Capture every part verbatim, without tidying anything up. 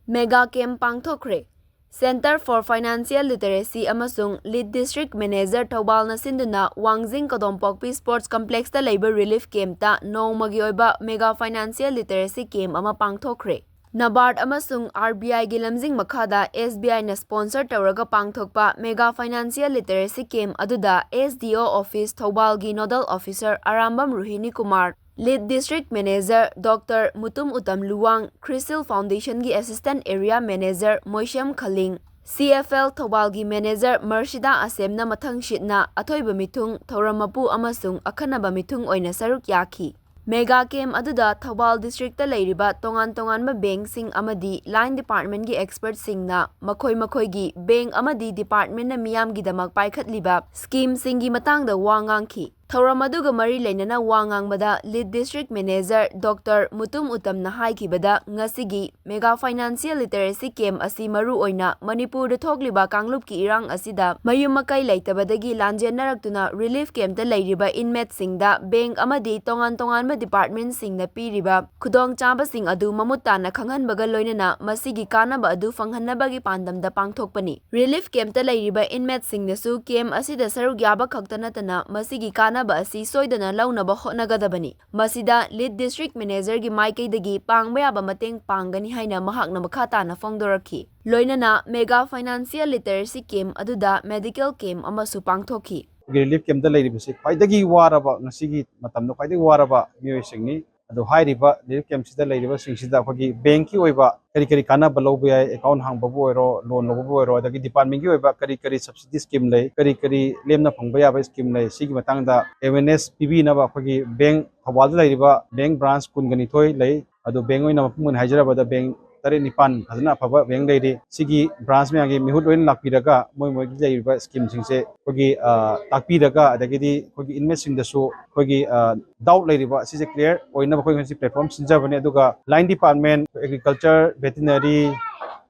Mega camp ꯄꯥꯡꯊꯣꯛꯈ꯭ꯔꯦ꯫ Center for Financial Literacy ꯑꯃꯁꯨꯡ Lead District Manager ꯊꯧꯕꯥꯜꯅ ꯁꯤꯟꯗꯨꯅ ꯋꯥꯡꯖꯤꯡ ꯀꯗꯣꯝꯄꯣꯛꯄꯤ Sports Complexꯇ ꯂꯩꯕ relief campꯇ ꯅꯣꯡꯃꯒꯤ ꯑꯣꯏꯕ mega financial literacy camp ꯑꯃ ꯄꯥꯡꯊꯣꯛꯈ꯭ꯔꯦ꯫ NABARD ꯑꯃꯁꯨꯡ RBIꯒꯤ ꯂꯝꯖꯤꯡ ꯃꯈꯥꯗ SBIꯅ sponsor ꯇꯧꯔꯒ ꯄꯥꯡꯊꯣꯛꯄ mega financial literacy camp ꯑꯗꯨꯗ SDO office ꯊꯧꯕꯥꯜꯒꯤ nodal officer Arambam ꯔꯣꯍꯤꯅꯤ Kumar, Lead District Manager Doctor Mutum Uttam Luwang, CRISIL Foundationꯒꯤ Assistant Area Manager ꯃꯣꯏꯁꯝ ꯈꯂꯤꯡ, CFL ꯊꯧꯕꯥꯜꯒꯤ Manager ꯃꯔꯁꯤꯗꯥ ꯑꯁꯦꯝꯅ ꯃꯊꯪꯁꯤꯠꯅ ꯑꯊꯣꯏꯕ ꯃꯤꯊꯨꯡ, ꯊꯧꯔꯝ ꯃꯄꯨ ꯑꯃꯁꯨꯡ ꯑꯈꯟꯅꯕ ꯃꯤꯊꯨꯡ ꯑꯣꯏꯅ ꯁꯔꯨꯛ ꯌꯥꯈꯤ꯫ Mega camp ꯑꯗꯨꯗ ꯊꯧꯕꯥꯜ districtꯇ ꯂꯩꯔꯤꯕ ꯇꯣꯉꯥꯟ ꯇꯣꯉꯥꯟꯕ bankꯁꯤꯡ ꯑꯃꯗꯤ line departmentꯀꯤ expertꯁꯤꯡꯅ ꯃꯈꯣꯏ ꯃꯈꯣꯏꯒꯤ bank ꯑꯃꯗꯤ departmentꯅ ꯃꯤꯌꯥꯝꯒꯤꯗꯃꯛ ꯄꯥꯏꯈꯠꯂꯤꯕ schemeꯁꯤꯡꯒꯤ ꯃꯇꯥꯡꯗ ꯋꯥ ꯉꯥꯡꯈꯤ꯫ ꯊꯧꯔꯝ ꯑꯗꯨꯒ ꯃꯔꯤ ꯂꯩꯅꯅ ꯋꯥ ꯉꯥꯡꯕꯗ Lead District Manager Doctor Mutum ꯎꯇꯝꯅ ꯍꯥꯏꯈꯤꯕꯗ, ꯉꯁꯤꯒꯤ mega financial literacy camp ꯑꯁꯤ ꯃꯔꯨ ꯑꯣꯏꯅ ꯃꯅꯤꯄꯨꯔꯗ ꯊꯣꯛꯂꯤꯕ ꯀꯥꯡꯂꯨꯞꯀꯤ ꯏꯔꯥꯡ ꯑꯁꯤꯗ ꯃꯌꯨꯝ ꯃꯀꯩ ꯂꯩꯇꯕꯗꯒꯤ ꯂꯥꯟꯖꯦꯟꯅꯔꯛꯇꯨꯅ relief campꯇ ꯂꯩꯔꯤꯕ inmateꯁꯤꯡꯗ bank ꯑꯃꯗꯤ ꯇꯣꯉꯥꯟ ꯇꯣꯉꯥꯟꯕ departmentꯁꯤꯡꯅ ꯄꯤꯔꯤꯕ ꯈꯨꯗꯣꯡꯆꯥꯕꯁꯤꯡ ꯑꯗꯨ ꯃꯃꯨꯠ ꯇꯥꯅ ꯈꯪꯍꯟꯕꯒ ꯂꯣꯏꯅꯅ ꯃꯁꯤꯒꯤ ꯀꯥꯟꯅꯕ ꯑꯗꯨ ꯐꯪꯍꯟꯅꯕꯒꯤ ꯄꯥꯟꯗꯝꯗ ꯄꯥꯡꯊꯣꯛꯄꯅꯤ꯫ Relief campꯇ ꯂꯩꯔꯤꯕ inmateꯁꯤꯡꯅꯁꯨ camp ꯑꯁꯤꯗ ꯁꯔꯨꯛ ꯌꯥꯕ ꯈꯛꯇ ꯅꯠꯇꯅ ꯃꯁꯤꯒꯤ ꯀꯥꯟꯅꯕ ꯑꯁꯤ ꯁꯣꯏꯗꯅ ꯂꯧꯅꯕ ꯍꯣꯠꯅꯒꯗꯕꯅꯤ꯫ ꯃꯁꯤꯗ Lead District Managerꯒꯤ ꯃꯥꯏꯀꯩꯗꯒꯤ ꯄꯥꯡꯕ ꯌꯥꯕ ꯃꯇꯦꯡ ꯄꯥꯡꯒꯅꯤ ꯍꯥꯏꯅ ꯃꯍꯥꯛꯅ ꯃꯈꯥ ꯇꯥꯅ ꯐꯣꯡꯗꯣꯔꯛꯈꯤ꯫ ꯂꯣꯏꯅꯅ mega financial literacy camp ꯑꯗꯨꯗ medical camp ꯑꯃꯁꯨ ꯄꯥꯡꯊꯣꯛꯈꯤ꯫ ꯑꯩꯈꯣꯏꯒꯤ relief campꯇ ꯂꯩꯔꯤꯕꯁꯤ ꯈ꯭ꯋꯥꯏꯗꯒꯤ ꯋꯥꯔꯕ, ꯉꯁꯤꯒꯤ ꯃꯇꯝꯗ ꯈ꯭ꯋꯥꯏꯗꯒꯤ ꯋꯥꯔꯕ ꯃꯤꯑꯣꯏꯁꯤꯡꯅꯤ꯫ ꯑꯗꯣ ꯍꯥꯏꯔꯤꯕ relief campꯁꯤꯗ ꯂꯩꯔꯤꯕꯁꯤꯡꯁꯤꯗ ꯑꯩꯈꯣꯏꯒꯤ bankꯀꯤ ꯑꯣꯏꯕ ꯀꯔꯤ ꯀꯔꯤ ꯀꯥꯟꯅꯕ ꯂꯧꯕ ꯌꯥꯏ, account ꯍꯥꯡꯕꯕꯨ ꯑꯣꯏꯔꯣ, loan ꯂꯧꯕꯕꯨ ꯑꯣꯏꯔꯣ, ꯑꯗꯒꯤ departmentꯀꯤ ꯑꯣꯏꯕ ꯀꯔꯤ ꯀꯔꯤ subsidy scheme ꯂꯩ, ꯀꯔꯤ ꯀꯔꯤ ꯂꯦꯝꯅ ꯐꯪꯕ ꯌꯥꯕ scheme ꯂꯩ, ꯁꯤꯒꯤ ꯃꯇꯥꯡꯗ awareness ꯄꯤꯕꯤꯅꯕ ꯑꯩꯈꯣꯏꯒꯤ bank, ꯊꯧꯕꯥꯜꯗ ꯂꯩꯔꯤꯕ bank branch ꯀꯨꯟꯒ ꯅꯤꯊꯣꯏ ꯂꯩ꯫ ꯑꯗꯣ bank ꯑꯣꯏꯅ ꯃꯄꯨꯡ ꯑꯣꯏꯅ ꯍꯥꯏꯖꯔꯕꯗ bank ꯇꯔꯦꯠ ꯅꯤꯄꯥꯟ ꯐꯖꯅ ꯑꯐꯕ bank ꯂꯩꯔꯤ꯫ ꯁꯤꯒꯤ branch ꯃꯌꯥꯝꯒꯤ ꯃꯤꯍꯨꯠ ꯂꯣꯏꯅ ꯂꯥꯛꯄꯤꯔꯒ ꯃꯣꯏ ꯃꯣꯏꯒꯤ ꯂꯩꯔꯤꯕ schemeꯁꯤꯡꯁꯦ ꯑꯩꯈꯣꯏꯒꯤ, ꯑ, ꯇꯥꯛꯄꯤꯔꯒ, ꯑꯗꯒꯤꯗꯤ ꯑꯩꯈꯣꯏꯒꯤ inmateꯁꯤꯡꯗꯁꯨ ꯑꯩꯈꯣꯏꯒꯤ, ꯑ, doubt ꯂꯩꯔꯤꯕ ꯑꯁꯤꯁꯦ clear ꯑꯣꯏꯅꯕ ꯑꯩꯈꯣꯏ ꯉꯁꯤ platform ꯁꯤꯟꯖꯕꯅꯤ꯫ ꯑꯗꯨꯒ line department, agriculture, veterinary,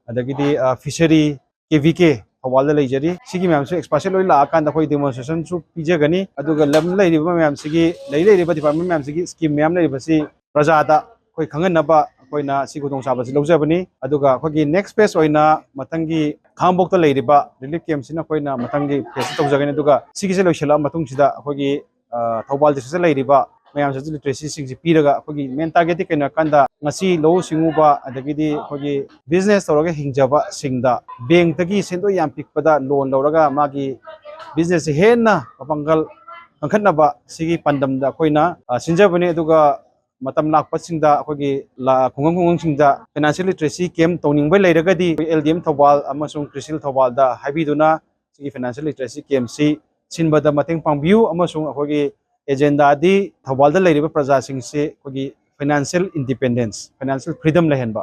ꯑꯗꯒꯤꯗꯤ, ꯑ, fishery, KVK ꯊꯧꯕꯥꯜꯗ ꯂꯩꯖꯔꯤ꯫ ꯁꯤꯒꯤ ꯃꯌꯥꯝꯁꯨ expertꯁꯦ ꯂꯣꯏ ꯂꯥꯛꯑꯀꯥꯟꯗ ꯑꯩꯈꯣꯏ demonstrationꯁꯨ ꯄꯤꯖꯒꯅꯤ꯫ ꯑꯗꯨꯒ ꯂꯝ ꯂꯩꯔꯤꯕ ꯃꯌꯥꯝꯁꯤꯒꯤ, ꯂꯩ ꯂꯩꯔꯤꯕ department ꯃꯌꯥꯝꯁꯤꯒꯤ scheme ꯃꯌꯥꯝ ꯂꯩꯔꯤꯕꯁꯤ ꯄ꯭ꯔꯖꯥꯗ ꯑꯩꯈꯣꯏ ꯈꯪꯍꯟꯅꯕ ꯑꯩꯈꯣꯏꯅ ꯁꯤ ꯈꯨꯗꯣꯡꯆꯥꯕꯁꯤ ꯂꯧꯖꯕꯅꯤ꯫ ꯑꯗꯨꯒ ꯑꯩꯈꯣꯏꯒꯤ next phase ꯑꯣꯏꯅ ꯃꯊꯪꯒꯤ ꯈꯥꯉꯕꯣꯛꯇ ꯂꯩꯔꯤꯕ relief camp ꯁꯤꯅ ꯑꯩꯈꯣꯏꯅ ꯃꯊꯪꯒꯤ phase ꯁꯤ ꯇꯧꯖꯒꯅꯤ꯫ ꯑꯗꯨꯒ ꯁꯤꯒꯤꯁꯦ ꯂꯣꯏꯁꯤꯜꯂꯛꯑ ꯃꯇꯨꯡꯁꯤꯗ ꯑꯩꯈꯣꯏꯒꯤ, ꯑ, ꯊꯧꯕꯥꯜ district ꯇ ꯂꯩꯔꯤꯕ ꯃꯌꯥꯝꯁꯤꯁꯨ literacy ꯁꯤꯡꯁꯤ ꯄꯤꯔꯒ ꯑꯩꯈꯣꯏꯒꯤ main target ꯇꯤ ꯀꯩꯅꯣ ꯍꯥꯏꯔꯀꯥꯟꯗ ꯉꯁꯤ ꯂꯧꯎ ꯁꯤꯡꯎꯕ ꯑꯗꯒꯤꯗꯤ ꯑꯩꯈꯣꯏꯒꯤ business ꯇꯧꯔꯒ ꯍꯤꯡꯖꯕꯁꯤꯡꯗ bank ꯇꯒꯤ ꯁꯦꯟꯗꯣꯏ ꯌꯥꯝ ꯄꯤꯛꯄꯗ loan ꯂꯧꯔꯒ ꯃꯥꯒꯤ business ꯁꯦ ꯍꯦꯟꯅ ꯃꯄꯥꯡꯒꯜ ꯀꯟꯈꯠꯅꯕ ꯁꯤꯒꯤ ꯄꯥꯟꯗꯝꯗ ꯑꯩꯈꯣꯏꯅ, ꯑ, ꯁꯤꯟꯖꯕꯅꯤ꯫ ꯑꯗꯨꯒ ꯃꯇꯝ ꯂꯥꯛꯄꯁꯤꯡꯗ ꯑꯩꯈꯣꯏꯒꯤ ꯂ-, ꯈꯨꯡꯒꯪ ꯈꯨꯡꯒꯪꯁꯤꯡꯗ financial literacy camp ꯇꯧꯅꯤꯡꯕ ꯂꯩꯔꯒꯗꯤ ꯑꯩꯈꯣꯏ L D M ꯊꯧꯕꯥꯜ ꯑꯃꯁꯨꯡ CRISIL ꯊꯧꯕꯥꯜꯗ ꯍꯥꯏꯕꯤꯗꯨꯅ ꯁꯤꯒꯤ financial literacy camp ꯁꯤ ꯁꯤꯟꯕꯗ ꯃꯇꯦꯡ ꯄꯥꯡꯕꯤꯌꯨ꯫ ꯑꯃꯁꯨꯡ ꯑꯩꯈꯣꯏꯒꯤ agenda ꯗꯤ ꯊꯧꯕꯥꯜꯗ ꯂꯩꯔꯤꯕ ꯄ꯭ꯔꯖꯥꯁꯤꯡꯁꯤ ꯑꯩꯈꯣꯏꯒꯤ financial independence, financial freedom ꯂꯩꯍꯟꯕ,